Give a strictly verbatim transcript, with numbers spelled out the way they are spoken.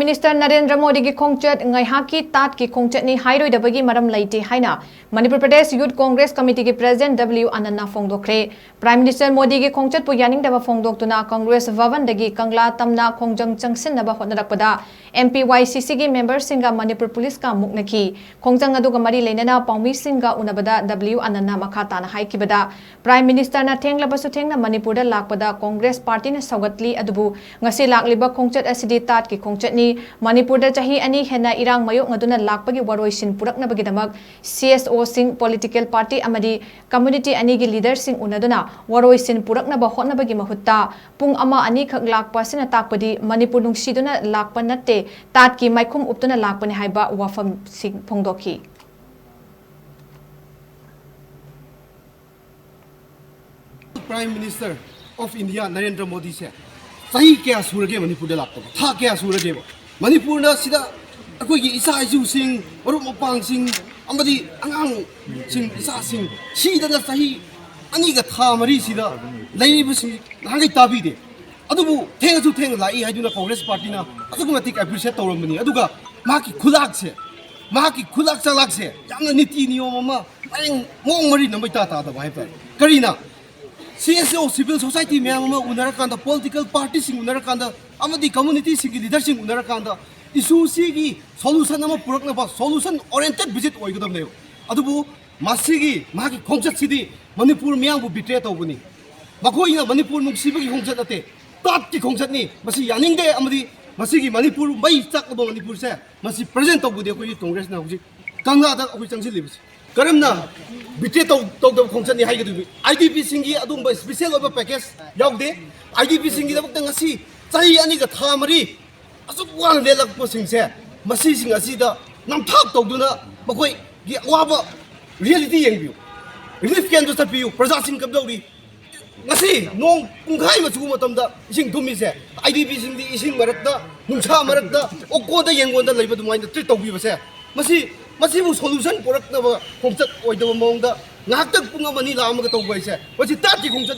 Minister Narendra ꯃꯣꯗꯤꯒꯤ ꯈꯣꯡꯆꯠ ꯉꯥꯏꯍꯥꯛꯀꯤ ꯇꯥꯠꯀꯤ ꯈꯣꯡꯆꯠꯅꯤ ꯍꯥꯏꯔꯣꯏꯗꯕꯒꯤ ꯃꯔꯝ ꯂꯩꯇꯦ ꯍꯥꯏꯅ ꯃꯅꯤꯄꯨꯔ ꯄ꯭ꯔꯗꯦꯁ ꯌꯨꯠ ꯀꯣꯡꯒ꯭ꯔꯦꯁ ꯀꯃꯤꯇꯤꯒꯤ ꯄ꯭ꯔꯦꯁꯤꯗꯦꯟꯠ ꯗꯕ꯭ꯂꯤꯎ ꯑꯅꯟꯅ ꯐꯣꯡꯗꯣꯛꯈ꯭ꯔꯦ꯫ ꯄ꯭ꯔꯥꯏꯝ ꯃꯤꯅꯤꯁꯇꯔ ꯃꯣꯗꯤꯒꯤ ꯈꯣꯡꯆꯠꯄꯨ ꯌꯥꯅꯤꯡꯗꯕ ꯐꯣꯡꯗꯣꯛꯇꯨꯅ ꯀꯣꯡꯒ꯭ꯔꯦꯁ ꯚꯕꯟꯗꯒꯤ ꯀꯪꯂꯥ ꯇꯝꯅ ꯈꯣꯡꯖꯪ ꯆꯪꯁꯤꯟꯅꯕ ꯍꯣꯠꯅꯔꯛꯄꯗ ꯑꯦꯝ ꯄꯤ ꯋꯥꯏ ꯁꯤ ꯁꯤꯒꯤ ꯃꯦꯝꯕꯔꯁꯤꯡꯒ ꯃꯅꯤꯄꯨꯔ ꯄꯨꯂꯤꯁꯀ ꯃꯨꯛꯅꯈꯤ꯫ ꯈꯣꯡꯖꯪ ꯑꯗꯨꯒ ꯃꯔꯤ ꯂꯩꯅꯅ ꯄꯥꯎꯃꯤꯁꯤꯡꯒ ꯎꯅꯕꯗ ꯗꯕ꯭ꯂꯤꯎ ꯑꯅꯟꯅ ꯃꯈꯥ ꯇꯥꯅ ꯍꯥꯏꯈꯤꯕꯗ, ꯄ꯭ꯔꯥꯏꯝ ꯃꯤꯅꯤꯁꯇꯔꯅ ꯊꯦꯡꯂꯕꯁꯨ ꯊꯦꯡꯅ ꯃꯅꯤꯄꯨꯔꯗ ꯂꯥꯛꯄꯗ ꯀꯣꯡꯒ꯭ꯔꯦꯁ ꯄꯥꯔꯇꯤꯅ ꯁꯧꯒꯠꯂꯤ, ꯑꯗꯨꯕꯨ ꯉꯁꯤ ꯂꯥꯛꯂꯤꯕ ꯈꯣꯡꯆꯠ ꯑꯁꯤꯗꯤ ꯇꯥꯠꯀꯤ ꯈꯣꯡꯆꯠꯅꯤ꯫ ꯃꯅꯤꯄꯨꯔꯗ ꯆꯍꯤ ꯑꯅꯤ ꯍꯦꯟꯅ ꯏꯔꯥꯡ ꯃꯥꯌꯣꯛꯅꯗꯨꯅ ꯂꯥꯛꯄꯒꯤ ꯋꯥꯔꯣꯏꯁꯤꯟ ꯄꯨꯔꯛꯅꯕꯒꯤꯗꯃꯛ ꯁꯤ ꯑꯦꯁ ꯑꯣꯁꯤꯡ, ꯄꯣꯂꯤꯇꯤꯀꯦꯜ ꯄꯥꯔꯇꯤ ꯑꯃꯗꯤ ꯀꯝꯃ꯭ꯌꯨꯅꯤꯇꯤ ꯑꯅꯤꯒꯤ ꯂꯤꯗꯔꯁꯤꯡ ꯎꯅꯗꯨꯅ ꯋꯥꯔꯣꯏꯁꯤꯟ ꯄꯨꯔꯛꯅꯕ ꯍꯣꯠꯅꯕꯒꯤ ꯃꯍꯨꯠꯇ ꯄꯨꯡ ꯑꯃ ꯑꯅꯤꯈꯛ ꯂꯥꯛꯄ ꯑꯁꯤꯅ ꯇꯥꯛꯄꯗꯤ ꯃꯅꯤꯄꯨꯔ ꯅꯨꯡꯁꯤꯗꯨꯅ ꯂꯥꯛꯄ ꯅꯠꯇꯦ, ꯇꯥꯠꯀꯤ ꯃꯥꯏꯈꯨꯝ ꯎꯞꯇꯨꯅ ꯂꯥꯛꯄꯅꯤ ꯍꯥꯏꯕ ꯋꯥꯐꯝꯁꯤꯡ ꯐꯣꯡꯗꯣꯛꯈꯤ꯫ Prime Minister of India Narendra ꯃꯣꯗꯤꯁꯦ ꯆꯍꯤ ꯀꯌꯥ ꯁꯨꯔꯒꯦ ꯃꯅꯤꯄꯨꯔꯗ ꯂꯥꯛꯇꯕ? ꯊꯥ ꯀꯌꯥ ꯁꯨꯔꯒꯦꯕ? ꯃꯅꯤꯄꯨꯔꯗ ꯁꯤꯗ ꯑꯩꯈꯣꯏꯒꯤ ꯏꯆꯥ ꯏꯁꯨꯁꯤꯡ, ꯃꯔꯨꯞ ꯃꯄꯥꯡꯁꯤꯡ ꯑꯃꯗꯤ ꯑꯉꯥꯡꯁꯤꯡ, ꯏꯆꯥꯁꯤꯡ ꯁꯤꯗꯅ ꯆꯍꯤ ꯑꯅꯤꯒ ꯊꯥ ꯃꯔꯤꯁꯤꯗ ꯂꯩꯔꯤꯕꯁꯤ ꯅꯍꯥꯟꯈꯩ ꯇꯥꯕꯤꯗꯦ꯫ ꯑꯗꯨꯕꯨ ꯊꯦꯡꯉꯁꯨ ꯊꯦꯡꯅ ꯂꯥꯛꯏ ꯍꯥꯏꯗꯨꯅ ꯀꯣꯡꯒ꯭ꯔꯦꯁ ꯄꯥꯔꯇꯤꯅ ꯑꯗꯨꯛꯀꯤ ꯃꯇꯤꯛ ꯑꯦꯄ꯭ꯔꯤꯁꯤꯌꯦꯠ ꯇꯧꯔꯝꯕꯅꯤ꯫ ꯑꯗꯨꯒ ꯃꯍꯥꯛꯀꯤ ꯈꯨꯂꯥꯛꯁꯦ, ꯃꯍꯥꯛꯀꯤ ꯈꯨꯂꯥꯛ ꯆꯂꯥꯛꯁꯦ ꯌꯥꯝꯅ ꯅꯤꯇꯤ ꯅꯤꯌꯣꯝ ꯑꯃ ꯃꯑꯣꯡ ꯃꯔꯤ ꯅꯝꯕꯩ ꯇꯥ ꯇꯥꯗꯕ ꯍꯥꯏꯕ ꯇꯥꯔꯦ꯫ ꯀꯔꯤꯅ? ꯁꯤ ꯑꯦꯁ ꯑꯣ, ꯁꯤꯚꯤꯜ ꯁꯣꯁꯥꯏꯇꯤ ꯃꯌꯥꯝ ꯑꯃ ꯎꯅꯔꯀꯥꯟꯗ, ꯄꯣꯂꯤꯇꯤꯀꯦꯜ ꯄꯥꯔꯇꯤꯁꯤꯡ ꯎꯅꯔꯀꯥꯟꯗ ꯑꯃꯗꯤ ꯀꯝꯃꯨꯅꯤꯇꯤꯁꯤꯡꯒꯤ ꯂꯤꯗꯔꯁꯤꯡ ꯎꯅꯔꯀꯥꯟꯗ ꯏꯁꯨꯁꯤꯒꯤ ꯁꯣꯂꯨꯁꯟ ꯑꯃ ꯄꯨꯔꯛꯅꯕ ꯁꯣꯂꯨꯁꯟ ꯑꯣꯔꯤꯌꯦꯟꯇꯦꯠ ꯚꯤꯖꯤꯠ ꯑꯣꯏꯒꯗꯕꯅꯦꯕ꯫ ꯑꯗꯨꯕꯨ ꯃꯁꯤꯒꯤ ꯃꯍꯥꯛꯀꯤ ꯈꯣꯡꯆꯠꯁꯤꯗꯤ ꯃꯅꯤꯄꯨꯔ ꯃꯤꯌꯥꯝꯕꯨ ꯕꯤꯇ꯭ꯔꯦ ꯇꯧꯕꯅꯤ꯫ ꯃꯈꯣꯏꯅ ꯃꯅꯤꯄꯨꯔ ꯅꯨꯡꯁꯤꯕꯒꯤ ꯈꯣꯡꯆꯠ ꯅꯠꯇꯦ, ꯇꯥꯠꯀꯤ ꯈꯣꯡꯆꯠꯅꯤ꯫ ꯃꯁꯤ ꯌꯥꯅꯤꯡꯗꯦ꯫ ꯑꯃꯗꯤ ꯃꯁꯤꯒꯤ ꯃꯅꯤꯄꯨꯔ ꯃꯩ ꯆꯥꯛꯂꯕ ꯃꯅꯤꯄꯨꯔꯁꯦ ꯃꯁꯤ ꯄ꯭ꯔꯖꯦꯟ ꯇꯧꯕꯗꯤ ꯑꯩꯈꯣꯏꯒꯤ ꯀꯣꯡꯒ꯭ꯔꯦꯁꯅ ꯍꯧꯖꯤꯛ ꯀꯪꯂꯥꯗ ꯑꯩꯈꯣꯏ ꯆꯪꯁꯤꯜꯂꯤꯕꯁꯤ ꯀꯔꯝꯅ ꯕꯤꯇ꯭ꯔꯦ ꯇꯧ-, ꯇꯧꯗꯕ ꯈꯣꯡꯆꯠꯅꯤ ꯍꯥꯏꯒꯗꯣꯏꯕꯤ? ꯑꯥꯏ ꯗꯤ ꯄꯤꯁꯤꯡꯒꯤ ꯑꯗꯨꯒꯨꯝꯕ ꯁ꯭ꯄꯦꯁꯦꯜ ꯑꯣꯏꯕ ꯄꯦꯀꯦꯖ ꯌꯥꯎꯗꯦ꯫ ꯑꯥꯏ ꯗꯤ ꯄꯤꯁꯤꯡꯒꯤꯗꯃꯛꯇ ꯉꯁꯤ ꯆꯍꯤ ꯑꯅꯤꯒ ꯊꯥ ꯃꯔꯤ ꯑꯁꯨꯛ ꯋꯥꯅ ꯂꯦꯜꯂꯛꯄꯁꯤꯡꯁꯦ, ꯃꯁꯤꯁꯤꯡ ꯑꯁꯤꯗ ꯅꯝꯊꯥꯛ ꯇꯧꯗꯨꯅ ꯃꯈꯣꯏꯒꯤ ꯑꯋꯥꯕ ꯔꯤꯌꯦꯂꯤꯇꯤ ꯌꯦꯡꯕꯤꯌꯨ꯫ ꯔꯤꯂꯤꯐ ꯀꯦꯝꯗ ꯆꯠꯄꯤꯌꯨ, ꯄ꯭ꯔꯖꯥꯁꯤꯡ ꯀꯝꯗꯧꯔꯤ? ꯉꯁꯤ ꯅꯣꯡ ꯄꯨꯡꯈꯥꯏ ꯑꯃ ꯆꯨꯕ ꯃꯇꯝꯗ ꯏꯁꯤꯡ ꯊꯨꯝꯃꯤꯁꯦ, ꯑꯥꯏ ꯗꯤ ꯄꯤꯁꯤꯡꯗꯤ ꯏꯁꯤꯡ ꯃꯔꯛꯇ, ꯅꯨꯡꯁꯥ ꯃꯔꯛꯇ, ꯑꯣꯀꯣꯟꯗ ꯌꯦꯡꯒꯣꯟꯗ ꯂꯩꯕ ꯑꯗꯨꯃꯥꯏꯅ ꯇ꯭ꯔꯤꯠ ꯇꯧꯕꯤꯕꯁꯦ, ꯃꯁꯤ, ꯃꯁꯤꯕꯨ ꯁꯣꯂꯨꯁꯟ ꯄꯨꯔꯛꯅꯕ ꯈꯣꯡꯆꯠ ꯑꯣꯏꯗꯕ ꯃꯑꯣꯡꯗ ꯉꯥꯏꯍꯥꯛꯇꯪ ꯄꯨꯡ ꯑꯃ ꯑꯅꯤ ꯂꯥꯛꯑꯝꯃꯒ ꯇꯧꯕ ꯍꯥꯏꯁꯦ, ꯃꯁꯤ ꯇꯥꯠꯀꯤ ꯈꯣꯡꯆꯠ